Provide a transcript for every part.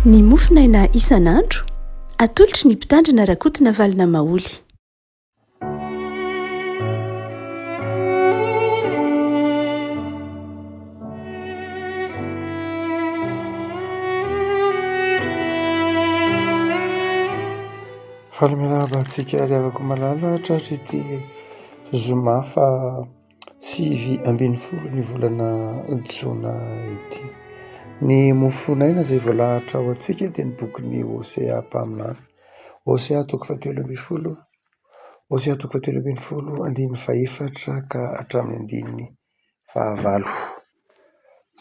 Ny mofonaina isan'andro, atolotry ny Mpitandrina Rakotonavalona Maholy. Faly miarahaba antsika ry havako malala tratry ity zoma faha 19 ny volana jona ity. Ny mofonaina izay voalahatra ho antsika dia ny bokin'i Hosea mpaminany. Hosea toko fahatelo ambin'ny folo, Hosea toko fahatelo ambin'ny folo andininy fahefatra ka hatramin'ny andininy fahavalo.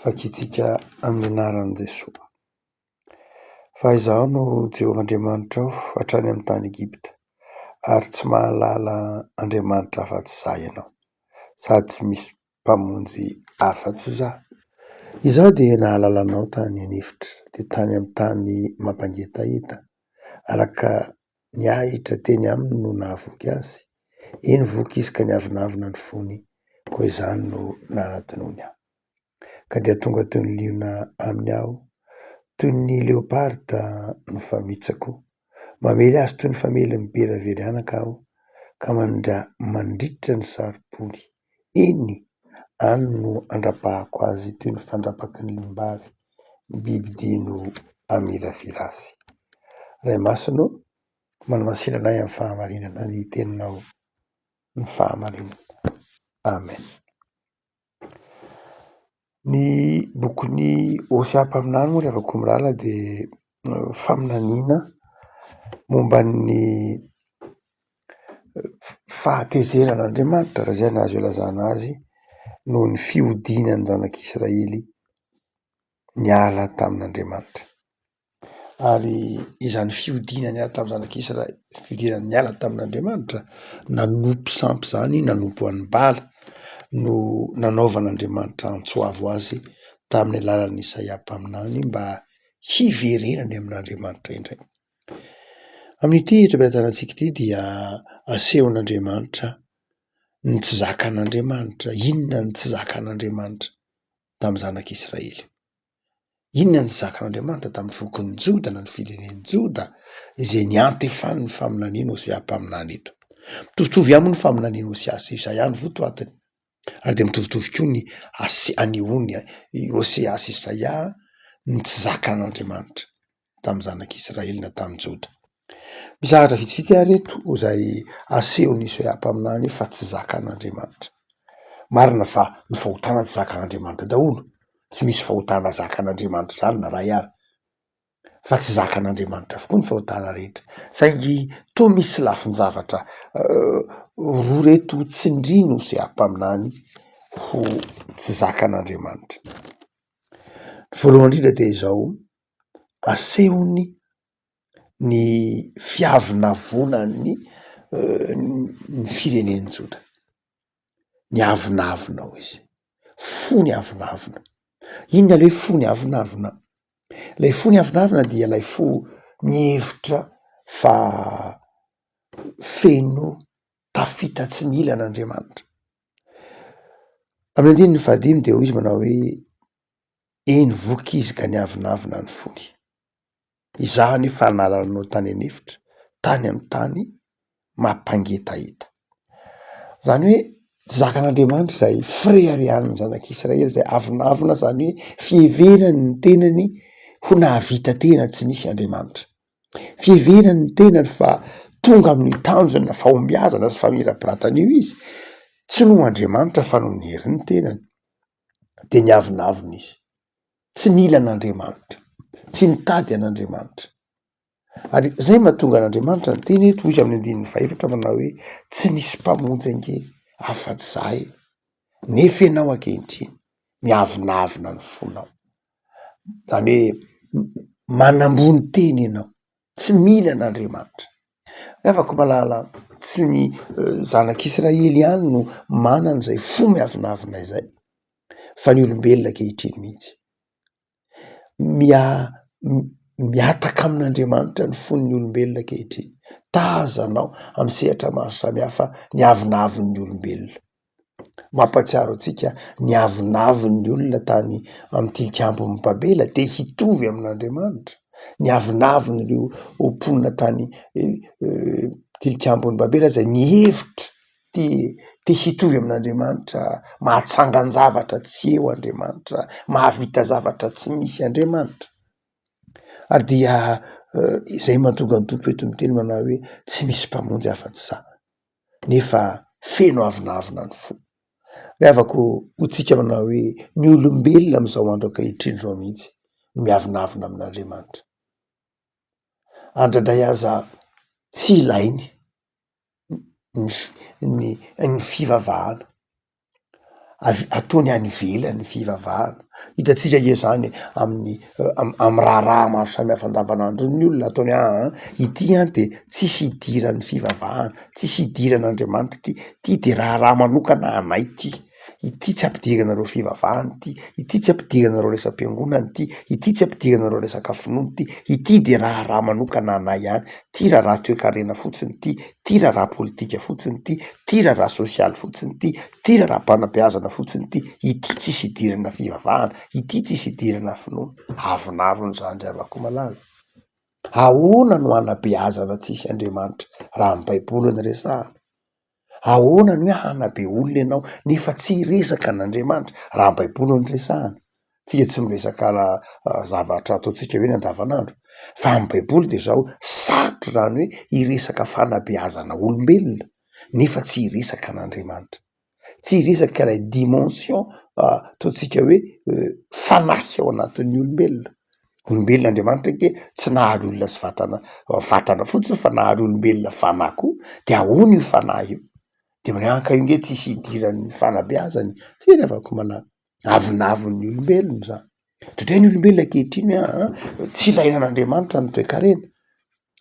Vakintsika amin'ny anaran'i Jesoa. Fa Izaho no Jehovah Andriamanitrao hatrany amin'ny tany Egypta, ary tsy mahalala Andriamanitra afa-tsy Izaho ianao, sady tsy misy Mpamonjy afa-tsy Izaho. Izaho dia nahalala anao tany an'efitra, dia tany amin'ny tany mampangetaheta, araka ny ahitra teny aminy no nahavoky azy, eny voky izy ka niavonavona ny fony, koa izany no nanadinoany Ahy. Ka dia tonga toy ny liona aminy aho, toy ny leoparda no famitsako. Mamely azy toy ny famelin'ny bera very anaka aho, ka mandritra ny sarom-pony. Eny, any no andrapahako azy toy ny fandrapaky ny liom-bavy, ny bibidia no hamiravira azy. Ray Masina ô, manamasina anay amin'ny fahamarinana ny teninao ny fahamarinana. Amen. Ny bokin'i Hosea mpaminany moa ry havako mirahalahy dia faminaniana momba ny fahatezeran'Andriamanitra raha izay no azo ilazana azy noho ny fihodinan'ny zanak'Israely niala tamin'Andriamanitra. Ary izany fihodinana niala tamin'ny zanak'Israely, fihodinana niala tamin'Andriamanitra, nanompo sampy izany, nanompo an'i Bala no nanaovan'Andriamanitra antso avo azy tamin'ny alalan'i Isaia mpaminany mba hiverenany amin'Andriamanitra indray. Amin'ity eto am-pelatanantsika ity dia asehon'Andriamanitra ny tsy zakan'Andriamanitra, inona ny tsy zakan'Andriamanitra tamin'ny zanak'Israely. Inona no zakan'Andriamanitra tamin'ny fokon'i Joda na ny firenen'i Joda izay niantefan'ny faminanian'i Hosea mpaminany eto? Mitovitovy ihany moa ny faminanian'i Hosea sy Isaia ny votoatiny, ary dia mitovitovy koa ny ase- anehoan'i Hosea sy Isaia ny tsy zakan'Andriamanitra tamin'ny zanak'Israely na tamin'i Joda. Misy zavatra vitsivitsy ary eto izay asehon'i Isaia mpaminany fa tsy zakan'Andriamanitra. Marina fa ny fahotana tsy zakan'Andriamanitra daholo, tsy misy fahotana zakan'Andriamanitra izany na ray ary, fa tsy zakan'Andriamanitra avokoa ny fahotana rehetra, saingy toa misy lafin-javatra roa reto tsindrian'i Hosea mpaminany ho tsy zakan'Andriamanitra. Ny voalohany indrindra dia izao, asehony ny fiavonavonan'ny ny firenen'i Joda. Niavonavona ao izy, fo niavonavona. Inona le hoe fo niavonavona? Ilay fo niavonavona dia ilay fo mihevitra fa feno tafita tsy mila an'Andriamanitra. Amin'ny andininy fahadimy dia hoy izy manao hoe eny voky izy ka niavonavona ny fony. Izaho anefa hanala anao tany an'efitra, tany amin'ny tany mampangetaheta. Zany hoe tsy zakan'Andriamanitra izay fireharehan'ny zanak'Israely izay avonavona, zany hoe fiheverany ny tenany ho nahavita tena tsy nisy Andriamanitra. Fiheverany ny tenany fa tonga amin'ny tanjona fahombiazana sy famirapiratana io izy, tsy noho Andriamanitra fa noho ny herin'ny tenany. De niavonavona izy. Tsy nila an'Andriamanitra, tsy nitady an'Andriamanitra. Ary zay mahatonga an'Andriamanitra niteny eto, hoy izy amin'ny andininy fahefatra manao hoe tsy nisy mpamonjy ange afa-tsy za e, nefa ianao ankehitriny miavonavona ny fonao, zany hoe manambony tena ianao, tsy mila an'Andriamanitra. Ry havako malala, tsy ny zanak'Israely ihany no manana izay fo miavonavona izay fa ny olombelona ankehitriny mihitsy. Miha- mihataka amin'Andriamanitra ny fon'ny olombelona ankehitriny. Tazanao amin'ny sehatra maro samihafa ny avonavon'ny olombelona. Mampahatsiaro antsika ny avonavon'ny olona tany amin'ny tilikambon'i Babela te hitovy amin'Andriamanitra. Niavonavona ireo mponina tany tilikambon'i Babela izay nihevitra te te hitovy amin'Andriamanitra, mahatsangan-javatra tsy eo Andriamanitra, mahavita zavatra tsy misy Andriamanitra. Ary dia izay mahatonga ny Tompo eto miteny manao hoe tsy misy mpamonjy afa-tsy za, nefa feno avonavona ny fo. Ry havako, hoy tsika manao hoe ny olombelona amin'izao andro ankehitriny izao mihitsy no miavonavona amin'Andriamanitra. Ary indraindray aza tsy ilainy ny ny ny fivavahana. Avy ataony any ivelany ny fivavahana. Hitantsika anie zany amin'ny am- raharaha maro samihafa andavanandron'ny olona ataony hoe aa ity an de tsisy idiran'ny fivavahana, tsisy idiran'Andriamanitra ity, ity de raharaha manokana anay ity, ity tsy ampidiranareo fivavahana ity, ity tsy ampidiranareo resa-piangonana ity, ity tsy ampidiranareo resaka finoana ity, ity de raharaha manokana anay ihany, ity raharaha toekarena fotsiny ity, ity raharaha politika fotsiny ity, ity raharaha sosialy fotsiny ity, ity raharaham-panabeazana fotsiny ity, ity tsisy idirana fivavahana, ity tsisy idirana finoana. Avonavona izany ry havako malala. Ahoana no hanabeazana tsisy Andriamanitra raha ny baiboly no resahana? Ahoana ny hoe hanabe olona ianao nefa tsy hiresaka an'Andriamanitra raha ny baiboly no resahana? Tsika tsy miresaka zavatra ataontsika hoe ny andavanandro fa amin'ny baiboly de zao, sarotra izany hoe hiresaka fanabeazana olombelona nefa tsy hiresaka an'Andriamanitra, tsy hiresaka ilay dimension ataontsika hoe fanahy ao anatin'ny olombelona. Olombelona Andriamanitra ange tsy nahary olona sy vatana vatana fotsiny fa nahary olombelona fanahy koa, de ahoana io fanahy io? De manao hoe ka io nge tsisy idiran'ny fanabeazana e, tena efa ko malala. Avonavon'ny olombelona izany. Indraindray ny olombelona ankehitriny hoe aa tsy ilaina an'Andriamanitra ny toekarena.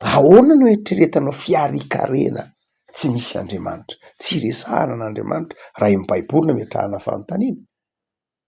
Ahoana no eritreretanao fiharian-karena tsy misy Andriamanitra, tsy iresahana an'Andriamanitra raha eo amin'ny baiboly no ametrahana fanontaniana?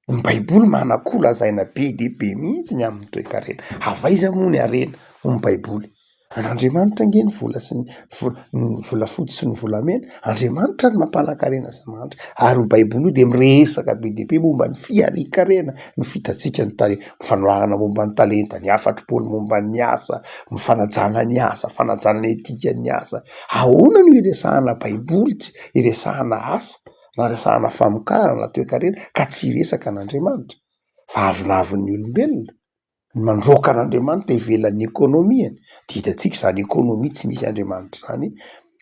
Ny baiboly manan-ko lazaina be dia be mihitsy ny amin'ny toekarena. Avy aiza moa ny harena hoy ny baiboly? An'Andriamanitra ange ny vola sy ny ny volafotsy sy ny volamena, Andriamanitra no mampanan-karena sy mahantra, ary io baiboly io dia miresaka be dia be momba ny fiharian-karena, ny fitantsika ny tale- ny fanoharana momba ny talenta, ny hafatr'i Paoly momba ny asa, ny fanajana ny asa, fanajana ny etikan'ny asa. Ahoana no iresahana baiboly tsy iresahana asa na iresahana famokarana na toekarena ka tsy hiresaka an'Andriamanitra fa avonavon'ny olombelona? Ny mandroaka an'Andriamanitra ivelan'ny ekonomiany, de hitantsika izany ekonomia tsy misy Andriamanitra izany,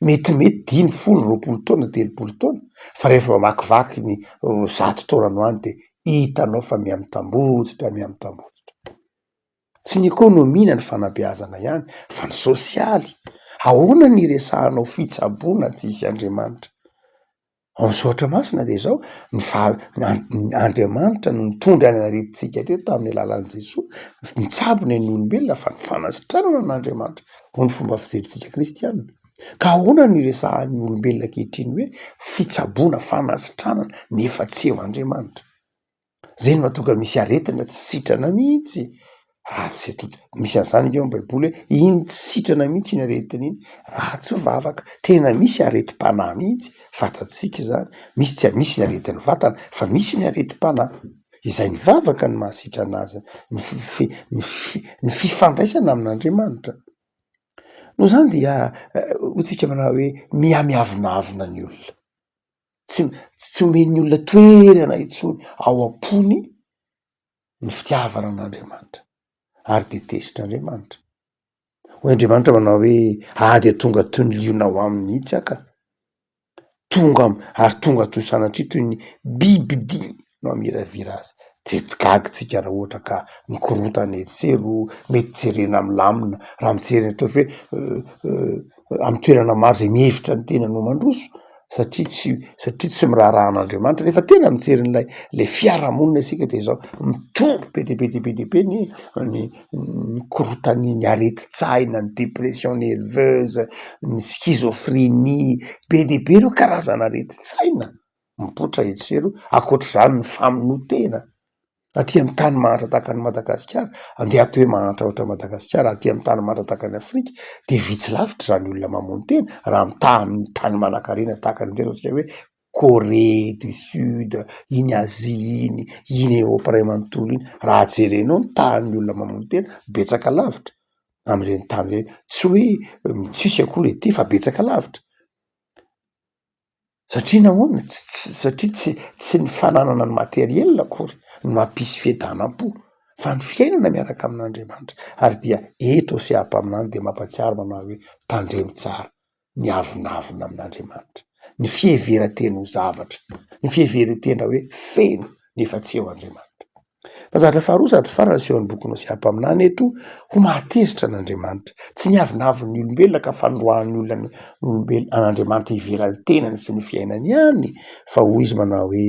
metimety dimy, folo, 20 taona, 30 taona, fa rehefa mamakivaky ny 100 taona any ho any de hitanao fa miha-mitambotsitra, miha-mitambotsitra. Tsy ny ekonomia na ny fanabeazana ihany fa ny sosialy, ahoana ny iresahanao fitsaboana tsisy Andriamanitra? Ao amin'ny soratra masina dia izao, ny faha- ny Andriamanitra no nitondra ny aretintsika teto tamin'ny alalan'i Jesoa, nitsabo ny ain'ny olombelona fa ny fanasitranana an'Andriamanitra hoy ny fomba fijerintsika kristiana. Ka ahoana no iresahan'ny olombelona ankehitriny hoe fitsaboana, fanasitranana nefa tsy eo Andriamanitra? Zay no mahatonga misy aretina tsy sitrana mihitsy raha tsy atody, misy an'izany ange ao am baiboly hoe iny tsy sitrana mihitsy iny aretina iny raha tsy vavaka, tena misy aretim-panahy mihitsy fantatsika izany, misy tsy misy ny aretin'ny vatana fa misy ny aretim-panahy, izay mivavaka no mahasitrana azy, ny fi- ny fi- ny fifandraisana amin'Andriamanitra. Noho izany dia hoy tsika manao hoe mihamiavonavona ny olona. Tsy tsy omen'ny olona toerana intsony ao am-pony ny fitiavana an'Andriamanitra ary dia tezitra Andriamanitra. Hoy Andriamanitra manao hoe ah dia tonga toy ny liona ho aminy mihitsy aho ka, tonga ary tonga toy sanatria toy ny bibidia no hamiravira azy. Dia gaga tsika raha ohatra ka mikorontana etsy sy eroa, mety jerena milamina, raha mijery ny ataovy hoe amin'ny toerana maro izay mihevitra ny tenany ho mandroso satria tsy satria tsy miraharaha an'Andriamanitra, rehefa tena mijery an'ilay le fiarahamonina isika de zao mitombo be dia be dia be dia be ny ny ny korontany, ny aretin-tsaina, ny dépression nerveuse, ny schizophrenie, be dia be ireo karazana aretin-tsaina mipoitra etsy sy eroa, ankoatr'izany ny famonoan-tena. Aty amin'ny tany mahantra tahaka an'i Madagasikara, andeha atao hoe mahantra ohatran'i Madagasikara, aty amin'ny tany mahantra tahaka an'i Afrika de vitsy lavitra izany olona mamono tena raha mitaha amin'ny tany manankarena tahaka ny ataontsika hoe. Corée du Sud, iny Asie iny, iny Eropa iray manontolo iny, raha jerenao ny tahan'ny olona mamono tena, betsaka lavitra amin'ireny tany ireny, tsy hoe tsisy akory ety fa betsaka lavitra. Satria nahoana? Satria tsy tsy ny fananana ny materiel akory no mampisy fiadanam-po fa ny fiainana miaraka amin'Andriamanitra. Ary dia eto Hosea mpaminany dia mampahatsiaro manao hoe tandremo tsara ny avonavona amin'Andriamanitra, ny fiheveran-tena ho zavatra, ny fiheveran-tena hoe feno nefa tsy eo Andriamanitra. Fa zavatra faharoa sady farany asehon'ny bokin'i Hosea mpaminany eto ho mahatezitra an'Andriamanitra. Tsy ny avonavon'ny olombelona ka fandroahan'ny olona ny olombelona an'Andriamanitra ivelan'ny tenany sy ny fiainany ihany fa hoy izy manao hoe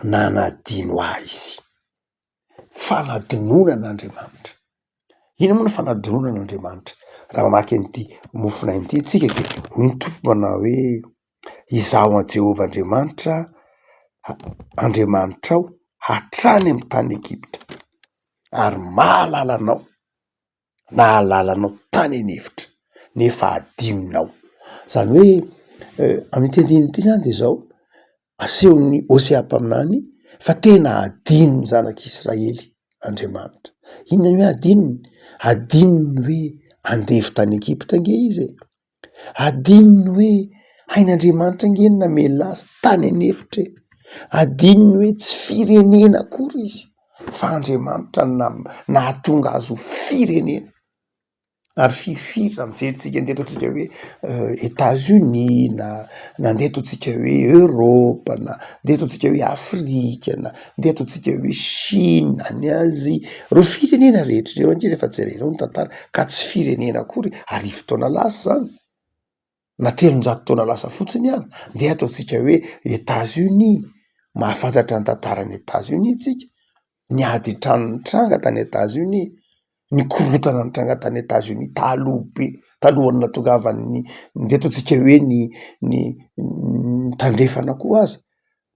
nanadino ahy izy. Fanadinoana an'Andriamanitra. Inona moa ny fanadinoana an'Andriamanitra? Raha mamaky an'ity mofonaina ity isika dia hoy ny Tompo manao hoe Izaho an'i Jehovah Andriamanitra, Andriamanitrao hatrany amin'ny tany Egypta, ary mahalala anao, nahalala anao tany an'efitra, nefa adinonao. Izany hoe amin'ity andininy ity izany dia izao, asehon'ny Hosea mpaminany fa tena adinon'ny zanak'Israely Andriamanitra. Inona ny hoe adinony? Adinony hoe andevo tany Egypta ange izy e. Adinony hoe hain'Andriamanitra ange ny namelona azy tany an'efitra e. Adinony hoe tsy firenena akory izy fa Andriamanitra no nahatonga azy ho firenena. Ary firifiry raha mijery tsika andeha ataontsika hoe Etats Unis na na andeha ataontsika hoe Europe na andeha ataontsika hoe Afrika na andeha ataontsika hoe Chine any Asie, reo firenena rehetra reo ange rehefa jerenao ny tantara ka tsy firenena akory 1000 taona lasa zany na 300 taona lasa fotsiny ary, ndeha ataontsika hoe Etats Unis, mahafantatra ny tantaran'i Etats Unis tsika, ny ady an-trano nitranga tany Etats Unis, ny korontana nitranga tany Etats Unis taloha be, talohan'ny nahatongavan'ny ndeha ataontsika hoe ny ny ny tandrefana koa aza,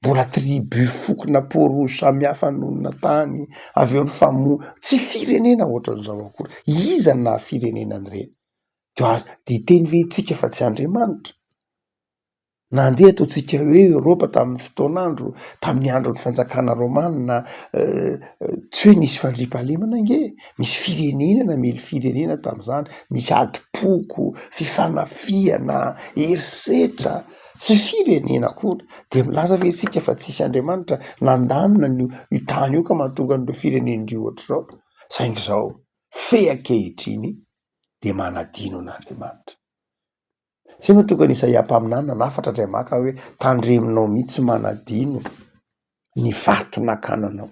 mbola tribu fokona peau rouge samihafa nonina tany, avy eo nifamono, tsy firenena ohatran'izao akory, iza no naha firenena an'ireny? Dia hiteny ve isika fa tsy Andriamanitra? Nandeha ataontsika hoe Eoropa tamin'ny fotoan'andro, tamin'ny andron'ny fanjakana romana, tsy hoe nisy fandriampahalemana ange e, misy firenena namely firenena tamin'izany, misy adim-poko, fifanafihana, herisetra, tsy firenena akory. De milaza ve isika fa tsisy Andriamanitra nandamina an'io io tany io ka mahatonga an'ireo firenena ireo ohatr'izao? Saingy izao, fe ankehitriny de manadino an'Andriamanitra. Zay no tokony Isaia mpaminany nanafatra indray maka hoe tandremonao mihitsy manadino ny vato nakana anao,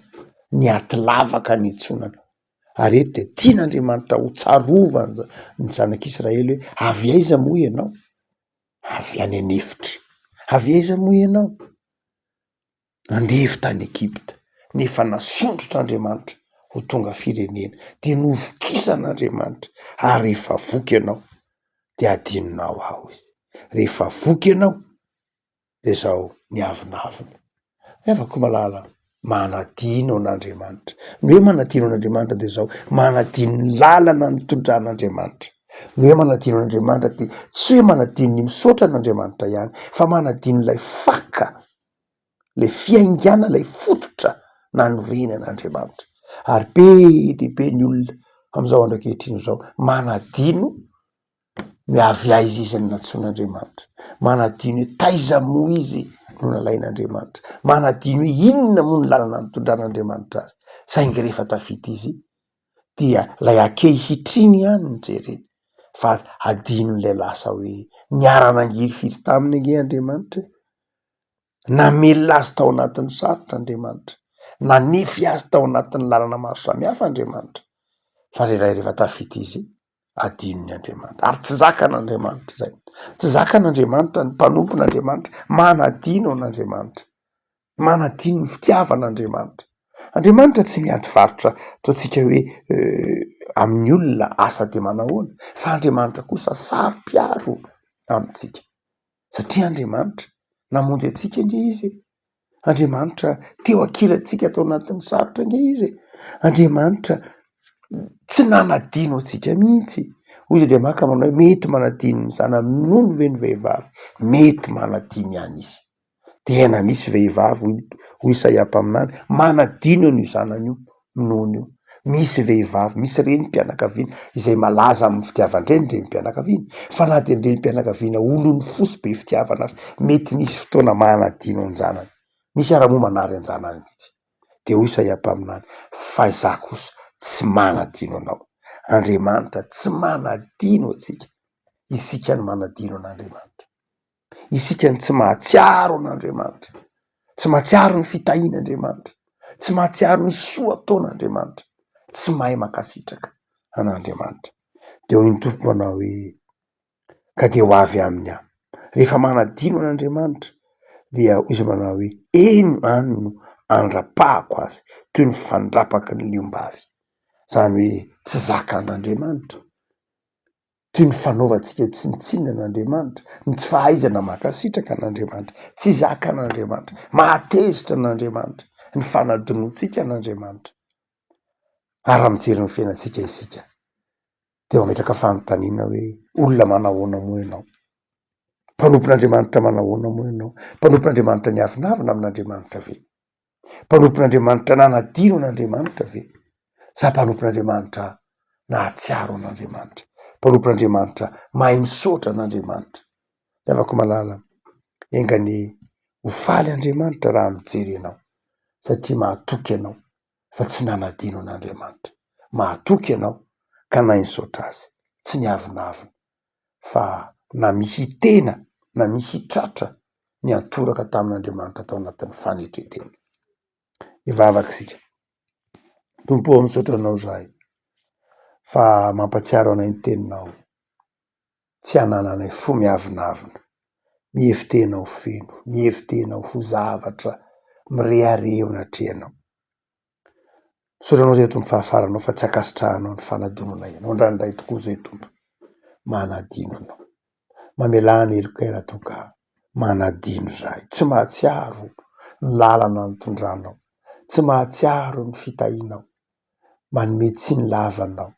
ny ady lavaka nitsoana anao. Ary eto dia tian'Andriamanitra ho tsarovany ny zanak'Israely hoe avy aiza moa ianao? Avy any an'efitra. Avy aiza moa ianao? Andevo tany Egypta, nefa nasondrotr'Andriamanitra ho tonga firenena, dia novokisan'Andriamanitra, ary rehefa voky ianao dia adinonao aho izy, rehefa voky ianao dia izao miavonavona. Havako malala, manadino an'Andriamanitra. Ny hoe manadino an'Andriamanitra dia izao, manadino ny lalana nitondran'Andriamanitra. Ny hoe manadino an'Andriamanitra dia tsy hoe manadino ny misaotra an'Andriamanitra ihany, fa manadino ilay faka Ilay fiaingàna, ilay fototra nanorenan'Andriamanitra. Ary be dia be ny olona amin'izao andro ankehitriny izao manadino ny avy aiza izy no nantsoin'Andriamanitra, manadino hoe taiza moa izy no nalain'Andriamanitra, manadino hoe inona moa ny lalana nitondran'Andriamanitra azy, saingy rehefa tafita izy dia ilay ankehitriny ihany no jereny fa adinon'ilay lasa hoe niara-nangirifiry taminy ange Andriamanitra e. Namelona azy tao anatin'ny sarotra Andriamanitra, nanefy azy tao anatin'ny lalana maro samihafa Andriamanitra, fa indraindray rehefa tafita izy, adinony Andriamanitra, ary tsy zakan'Andriamanitra izay. Tsy zakan'Andriamanitra ny mpanompon'Andriamanitra, manadino an'Andriamanitra, manadino ny fitiavan'Andriamanitra. Andriamanitra tsy miady varotra ataontsika hoe amin'ny olona asa dia manahoana, fa Andriamanitra kosa saro-piaro amintsika. Satria Andriamanitra namonjy antsika ange Izy e! Andriamanitra teo ankilantsika tao anatin'ny sarotra ange Izy e! Andriamanitra tsy nanadino antsika mihitsy. Hoy izy Andriamanitra manao hoe mety manadino ny zanany minono ve ny vehivavy? Mety manadino ihany izy. Tena misy vehivavy hoy hoy Isaia mpaminany manadino an'io zanany io minono io. Misy vehivavy, misy renim-pianakaviana izay malaza amin'ny fitiavan-dreny ny renim-pianakaviana, fa na dia ny renim-pianakaviana olon'ny fo sy be fitiavana aza mety misy fotoana manadino an-janany. Misy ara moa manary an-janany mihitsy. Dia hoy Isaia mpaminany, fa izaho kosa tsy manadino anao. Andriamanitra tsy manadino antsika, isika no manadino an'Andriamanitra. Isika no tsy mahatsiaro an'Andriamanitra, tsy mahatsiaro ny fitahian'Andriamanitra, tsy mahatsiaro ny soa ataon'Andriamanitra, tsy mahay mankasitraka an'Andriamanitra. Dia hoy ny Tompo manao hoe, ka dia ho avy aminy aho. Rehefa manadino an'Andriamanitra dia hoy izy manao hoe, eny any no andrapahako azy toy ny fandrapaky ny liom-bavy. Izany hoe tsy zakan'Andriamanitra. Toy ny fanaovantsika tsinontsinona an'Andriamanitra, ny tsy fahaizana mankasitraka an'Andriamanitra, tsy zakan'Andriamanitra, mahatezitra an'Andriamanitra, ny fanadinoantsika an'Andriamanitra. Ary raha mijery ny fiainantsika isika dia mametraka fanontaniana hoe olona manahoana moa ianao? Mpanompon'Andriamanitra manahoana moa ianao? Mpanompon'Andriamanitra niavonavona amin'Andriamanitra ve? Mpanompon'Andriamanitra nanadino an'Andriamanitra ve? Sa mpanompon'Andriamanitra nahatsiaro an'Andriamanitra? Mpanompon'Andriamanitra mahay misaotra an'Andriamanitra? Ry havako malala, enga anie ho faly Andriamanitra raha mijery anao satria mahatoky ianao fa tsy nanadino an'Andriamanitra. Mahatoky ianao ka nahay nisaotra Azy, tsy niavonavona fa na mihi-tena na mihi-tratra niantoraka tamin'Andriamanitra tao anatin'ny fanetren-tena. Hivavaka isika. Tompo ô, misaotra Anao izahay fa mampahatsiaro anay ny Teninao, tsy hanananay fo miavonavona, mihevi-tena ho feno, mihevi-tena ho zavatra mirehareha eo anatrehanao. Misaotra anao izay Tompo fahafaranao fa tsy ankasitrahanao ny fanadinoanay anao indraindray tokoa izay Tompo manadino anao. Mamelà ny helokay raha toa ka manadino izahay, tsy mahatsiaro ny lalana nitondranao, tsy mahatsiaro ny fitahianao, manome tsiny lava anao.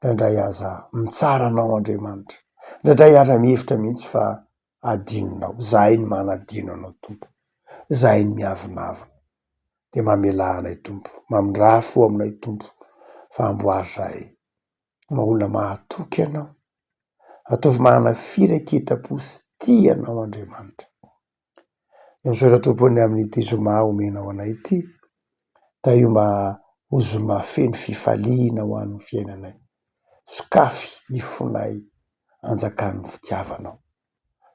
Indraindray aza mitsara anao Andriamanitra, indraindray aza mihevitra mihitsy fa adinonao, zahay no manadino anao Tompo, zahay no miavonavona, dia mamelà anay Tompo, mamindrà fo aminay Tompo fa amboary zahay mba olona mahatoky Anao, ataovy manana firaiketam-po sy tia Anao Andriamanitra. Dia misaotra Tompo ny amin'ity zoma omenao anay ity, tahio mba ho zoma feno fifaliana ho an'ny fiainanay, sokafy ny fonay anjakan'ny fitiavanao.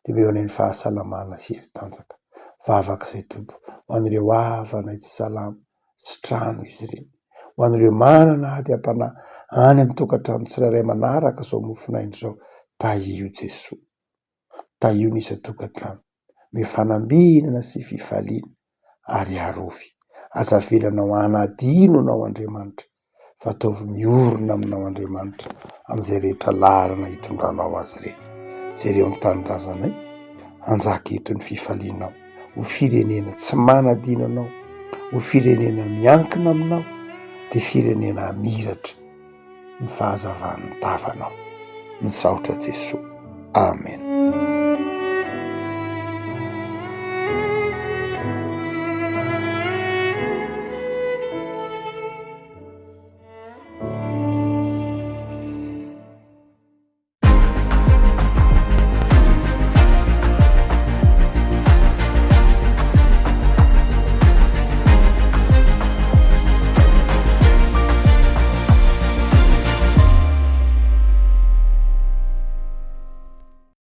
Dia omeo anay ny fahasalamana sy hery tanjaka. Vavaka izay Tompo ho an'ireo havanay tsy salama sy trano izy ireny. Ho an'ireo manana ady am-panahy any amin'ny tokantrano tsirairay manaraka izao mofon'aina izao. Tahio Jesoa. Tahio ny isan-tokantrano. Omeo fanambinana sy fifaliana ary arovy. Aza avelanao hanadino anao Andriamanitra fa ataovy miorina aminao Andriamanitra amin'izay rehetra laharana hitondranao azy ireny. Jereo ny tanindrazanay, hanjaka eto ny fifalianao, ho firenena tsy manadino anao, ho firenena miankina aminao, dia firenena hamiratra ny fahazavan'ny tavanao. Misaotra Jesoa. Amen.